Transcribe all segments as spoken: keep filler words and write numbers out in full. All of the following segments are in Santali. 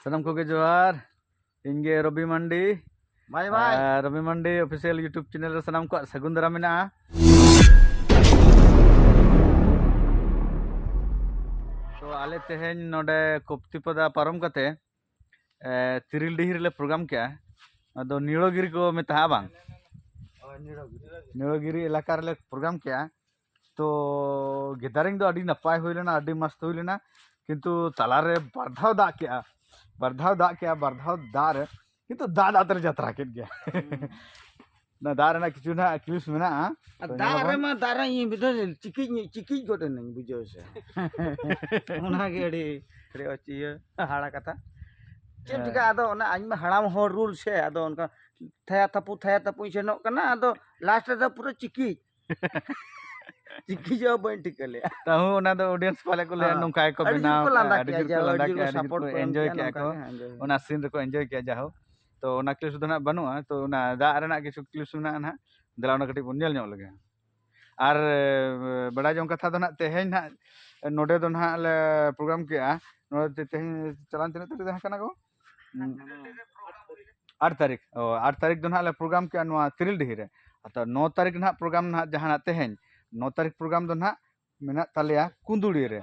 ᱥᱟᱱᱟᱢ ᱠᱚᱜᱮ ᱡᱚᱦᱟᱨ᱾ ᱤᱧ ᱜᱮ ᱨᱚᱵᱤ ᱢᱟᱱᱰᱤ᱾ ᱵᱟᱭ ᱵᱟᱭ᱾ ᱟᱨ ᱨᱚᱵᱤ ᱢᱟᱱᱰᱤ ᱚᱯᱷᱤᱥᱤᱭᱟᱞ YouTube ᱪᱮᱱᱮᱞ ᱨᱮ ᱥᱟᱱᱟᱢ ᱠᱚᱣᱟᱜ ᱥᱟᱹᱜᱩᱱ ᱫᱟᱨᱟᱢ ᱢᱮᱱᱟᱜᱼᱟ᱾ ᱛᱚ ᱟᱞᱮ ᱛᱮᱦᱮᱧ ᱱᱚᱰᱮ ᱠᱚᱯᱛᱤᱯᱟᱫᱟ ᱯᱟᱨᱚᱢ ᱠᱟᱛᱮ, ᱮ, ᱛᱤᱨᱤᱞᱰᱤᱦᱤ ᱨᱮᱞᱮ ᱯᱨᱳᱜᱨᱟᱢ ᱠᱮᱜᱼᱟ᱾ ᱟᱫᱚ ᱱᱤᱲᱚᱜᱤᱨᱤ ᱠᱚ ᱢᱮᱛᱟᱜᱼᱟ ᱵᱟᱝ? ᱱᱤᱲᱚᱜᱤᱨᱤ ᱮᱞᱟᱠᱟ ᱨᱮᱞᱮ ᱯᱨᱳᱜᱨᱟᱢ ᱠᱮᱜᱼᱟ᱾ ᱛᱚ ᱜᱮᱫᱟᱨᱤᱝ ᱫᱚ ᱟᱹᱰᱤ ᱱᱟᱯᱟᱭ ᱦᱩᱭ ᱞᱮᱱᱟ, ᱟᱹᱰᱤ ᱢᱚᱥᱛ ᱦᱩᱭ ᱞᱮᱱᱟ, ᱠᱤᱱᱛᱩ ᱛᱟᱞᱟᱨᱮ ᱵᱟᱨ ᱫᱷᱟᱣ ᱫᱟᱜ ᱠᱮᱜᱼᱟ, ᱵᱟᱨ ᱫᱷᱟᱣ ᱫᱟᱜ ᱠᱮᱜᱼᱟ, ᱵᱟᱨ ᱫᱷᱟᱣ ᱫᱟᱜ ᱨᱮ, ᱠᱤᱱᱛᱩ ᱫᱟᱜ ᱫᱟᱜ ᱛᱮᱞᱮ ᱡᱟᱛᱨᱟ ᱠᱮᱫ ᱜᱮᱭᱟ᱾ ᱚᱱᱟ ᱫᱟᱜ ᱨᱮᱱᱟᱜ ᱠᱤᱪᱷᱩ ᱱᱟᱦᱟᱜ ᱠᱞᱤᱯᱥ ᱢᱮᱱᱟᱜᱼᱟ᱾ ᱟᱨ ᱛᱚ ᱫᱟᱜ ᱧᱮᱞ ᱟᱵᱚᱱ᱾ ᱨᱮᱢᱟ, ᱫᱟᱜ ᱨᱮ ᱤᱧ ᱢᱤᱫ ᱫᱷᱟᱣ ᱪᱤᱠᱤᱡ, ᱪᱤᱠᱤᱡ ᱜᱚᱫ ᱮᱱᱟᱹᱧ, ᱵᱩᱡᱷᱟᱹᱣ ᱥᱮ᱾ ᱚᱱᱟᱜᱮ ᱟᱹᱰᱤ, ᱟᱹᱰᱤ ᱚᱪ-, ᱤᱭᱟᱹ, ᱦᱟᱦᱟᱲᱟ ᱠᱟᱛᱷᱟ᱾ ᱪᱮᱫ ᱮᱢ ᱦᱮᱸ᱾ ᱪᱤᱠᱟᱹ, ᱟᱫᱚ ᱚᱱᱟ ᱟᱡ ᱢᱟ ᱦᱟᱲᱟᱢ ᱦᱚᱲ ᱨᱩᱞ ᱥᱮ, ᱟᱫᱚ ᱚᱱᱠᱟ ᱛᱷᱟᱭᱟ ᱛᱟᱹᱯᱩ, ᱛᱷᱟᱭᱟ ᱛᱟᱹᱯᱩᱧ ᱥᱮᱱᱚᱜ ᱠᱟᱱᱟ, ᱟᱫᱚ ᱞᱟᱥᱴ ᱨᱮᱫᱚ ᱯᱩᱨᱟᱹ ᱪᱤᱠᱤᱡ᱾ ᱪᱤᱠᱤᱡ ᱦᱚᱸ ᱵᱟᱹᱧ ᱴᱷᱤᱠᱟᱹ ᱞᱮᱜᱼᱟ᱾ ᱛᱟᱹᱦᱩ ᱚᱱᱟ ᱫᱚ ᱚᱰᱤᱭᱮᱱᱥ ᱯᱟᱞᱮ ᱠᱚ ᱞᱟᱹᱭᱟ, ᱦᱮᱸ᱾ ᱱᱚᱝᱠᱟ ᱜᱮᱠᱚ ᱟᱹᱰᱤ ᱡᱳᱨ ᱵᱮᱱᱟᱣ ᱠᱚ ᱠᱟᱜᱼᱟ, ᱞᱟᱸᱫᱟ ᱟᱹᱰᱤ ᱠᱮᱜᱼᱟ, ᱡᱳᱨ ᱡᱮ ᱠᱚ ᱟᱹᱰᱤ ᱞᱟᱸᱫᱟ ᱡᱳᱨ ᱠᱮᱜᱼᱟ, ᱠᱚ ᱟᱹᱰᱤ ᱡᱳᱨ ᱥᱟᱯᱳᱨᱴ ᱠᱚ ᱠᱚ ᱮᱢ ᱮᱱᱡᱚᱭ ᱠᱮᱜᱼᱟ, ᱠᱮᱜᱼᱟ ᱱᱚᱝᱠᱟ ᱠᱚ, ᱜᱮ, ᱦᱮᱸ, ᱮᱱᱡᱚᱭ᱾ ᱚᱱᱟ ᱥᱤᱱ ᱨᱮᱠᱚ ᱮᱱᱡᱚᱭ ᱠᱮᱜᱼᱟ᱾ ᱡᱟᱦᱳᱠ, ᱛᱚ ᱚᱱᱟ ᱠᱞᱤᱯᱥ ᱫᱚ ᱱᱟᱦᱟᱜ ᱵᱟᱹᱱᱩᱜᱼᱟ, ᱛᱚ ᱚᱱᱟ ᱫᱟᱜ ᱨᱮᱱᱟᱜ ᱠᱤᱪᱷᱩ ᱠᱞᱤᱯᱥ ᱢᱮᱱᱟᱜᱼᱟ ᱱᱟᱦᱟᱜ, ᱫᱮᱞᱟ ᱚᱱᱟ ᱠᱟᱹᱴᱤᱡ ᱵᱚᱱ ᱧᱮᱞ ᱧᱚᱜ ᱞᱮᱜᱮ᱾ ᱟᱨ, ᱮ, ᱵᱟᱲᱟᱭ ᱡᱚᱝ ᱠᱟᱛᱷᱟ ᱫᱚ ᱱᱟᱦᱟᱜ, ᱛᱮᱦᱮᱧ ᱱᱟᱦᱟᱜ ᱱᱚᱰᱮ ᱫᱚ ᱱᱟᱦᱟᱜ ᱞᱮ ᱯᱨᱳᱜᱨᱟᱢ ᱠᱮᱜᱼᱟ, ᱱᱚᱰᱮ ᱛᱮ-, ᱛᱮᱦᱮᱧ ᱪᱟᱞᱟᱣᱮᱱ ᱛᱤᱱᱟᱹᱜ ᱛᱟᱹᱨᱤᱠᱷ ᱛᱟᱦᱮᱸ ᱠᱟᱱᱟ ᱜᱚ? ᱦᱩᱸ᱾ ᱟᱴ ᱛᱟᱹᱨᱤᱠᱷ, ᱚ, ᱟᱴ ᱛᱟᱹᱨᱤᱠᱷ ᱫᱚ ᱱᱟᱦᱟᱜ ᱞᱮ ᱯᱨᱳᱜᱨᱟᱢ ᱠᱮᱜᱼᱟ ᱱᱚᱣᱟ ᱛᱤᱨᱤᱞᱰᱤᱦᱤ ᱨᱮ᱾ ᱟᱫᱚ ᱱᱚ ᱛᱟᱹᱨᱤᱠᱷ ᱱᱟᱦᱟᱜ ᱯᱨᱳᱜᱨᱟᱢ ᱱᱟᱦᱟᱜ ᱡᱟᱦᱟᱱᱟᱜ ᱛᱮᱦᱮᱧ, ᱱᱚ ᱛᱟᱹᱨᱤᱠᱷ ᱯᱨᱳᱜᱨᱟᱢ ᱫᱚ ᱱᱟᱦᱟᱜ ᱢᱮᱱᱟᱜ ᱛᱟᱞᱮᱭᱟ ᱠᱩᱸᱫᱩᱲᱤ ᱨᱮ᱾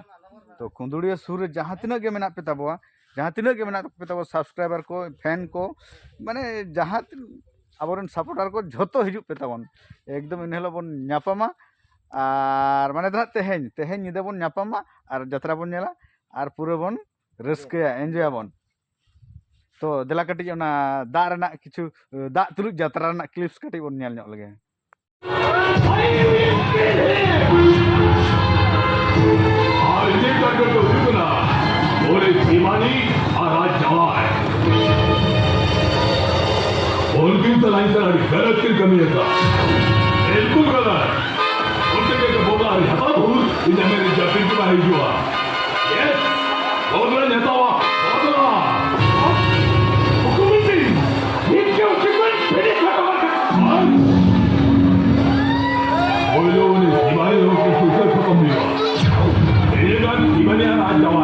ᱛᱚ ᱠᱩᱸᱫᱩᱲᱤ ᱥᱩᱨ ᱨᱮ ᱡᱟᱦᱟᱸ ᱛᱤᱱᱟᱹᱜ ᱜᱮ ᱢᱮᱱᱟᱜ ᱯᱮ ᱛᱟᱵᱚᱣᱟ, ᱡᱟᱦᱟᱸ ᱛᱤᱱᱟᱹᱜ ᱜᱮ ᱢᱮᱱᱟᱜ ᱯᱮ ᱛᱟᱵᱚᱣᱟ, ᱥᱟᱵᱥᱠᱨᱟᱭᱵᱟᱨ ᱠᱚ, ᱯᱷᱮᱱ ᱠᱚ, ᱢᱟᱱᱮ ᱡᱟᱦᱟᱸ ᱛᱤᱱ-, ᱟᱵᱚᱨᱮᱱ ᱥᱟᱯᱳᱨᱴᱟᱨ ᱠᱚ ᱡᱷᱚᱛᱚ ᱦᱤᱡᱩᱜ ᱯᱮ ᱛᱟᱵᱚᱱ᱾ ᱮᱠᱫᱚᱢ ᱤᱱᱟᱹ ᱦᱤᱞᱳᱜ ᱵᱚᱱ ᱧᱟᱯᱟᱢᱟ᱾ ᱟᱨ ᱢᱟᱱᱮ ᱫᱚ ᱱᱟᱦᱟᱜ ᱛᱮᱦᱮᱧ, ᱛᱮᱦᱮᱧ ᱧᱤᱫᱟᱹ ᱵᱚᱱ ᱧᱟᱯᱟᱢᱟ ᱟᱨ ᱡᱟᱛᱨᱟ ᱵᱚᱱ ᱧᱮᱞᱟ ᱟᱨ ᱯᱩᱨᱟᱹ ᱵᱚᱱ ᱨᱟᱹᱥᱠᱟᱹᱭᱟ, ᱮᱱᱡᱚᱭ ᱟᱵᱚᱱ᱾ ᱛᱚ ᱫᱮᱞᱟ ᱠᱟᱹᱴᱤᱡ ᱚᱱᱟ ᱫᱟᱜ ᱨᱮᱱᱟᱜ ᱠᱤᱪᱷᱩ, ᱫᱟᱜ ᱛᱩᱞᱩᱡ ᱡᱟᱛᱨᱟ ᱨᱮᱱᱟᱜ ᱠᱞᱤᱯᱥ ᱠᱟᱹᱴᱤᱡ ᱵᱚᱱ ᱧᱮᱞ ᱧᱚᱜ ᱞᱮᱜᱮ᱾ ᱟᱨ ᱤᱧᱟᱹᱜ ᱴᱟᱨᱜᱮᱴ ᱫᱚ ᱦᱩᱭᱩᱜ ᱠᱟᱱᱟ ᱩᱱᱤ ᱥᱤᱢᱟᱱᱤ ᱟᱨ ᱟᱡ ᱡᱟᱶᱟᱭ᱾ ᱩᱱᱠᱤᱱ ᱥᱟᱞᱟᱜ ᱤᱧ ᱥᱟᱞᱟᱜ ᱟᱹᱰᱤ ᱜᱟᱞᱟᱛ ᱠᱤᱱ ᱠᱟᱹᱢᱤᱭᱟᱠᱟᱫᱟ᱾ ᱵᱤᱞᱠᱩᱞ ᱜᱟᱞᱟᱛ᱾ ᱚᱱᱛᱮ ᱜᱮ ᱵᱚᱫᱞᱟ ᱟᱹᱣᱨᱤ ᱦᱟᱛᱟᱣ ᱵᱷᱳᱨ ᱤᱧᱟᱹᱜ ᱢᱮᱱᱮᱡᱟᱨ ᱯᱤᱱᱴᱩ ᱵᱟᱭ ᱦᱤᱡᱩᱜᱼᱟ᱾ ᱭᱮᱥ, ᱵᱚᱫᱞᱟᱧ ᱦᱟᱛᱟᱣᱟ, ᱵᱚᱫᱞᱟ᱾ ᱦᱩᱠᱩᱢ ᱤᱧ ᱯᱮ, ᱱᱤᱛ ᱜᱮ ᱩᱱᱠᱤᱱ ᱫᱚᱧ ᱯᱷᱤᱱᱤᱥ ᱦᱚᱴᱚ ᱠᱟᱜ ᱠᱟᱱᱟ᱾ ᱯᱳᱭᱞᱳ ᱩᱱᱤ ᱥᱤᱵᱟᱭᱤ ᱦᱚᱸ ᱠᱤᱪᱷᱩ ᱩᱛᱟᱹᱨ ᱠᱷᱚᱛᱚᱢ ᱦᱩᱭᱩᱜᱼᱟ᱾ ᱤᱧ ᱜᱟᱱ ᱥᱤᱵᱟᱭᱤ ᱟᱨ ᱟᱡ ᱡᱟᱶᱟᱭ᱾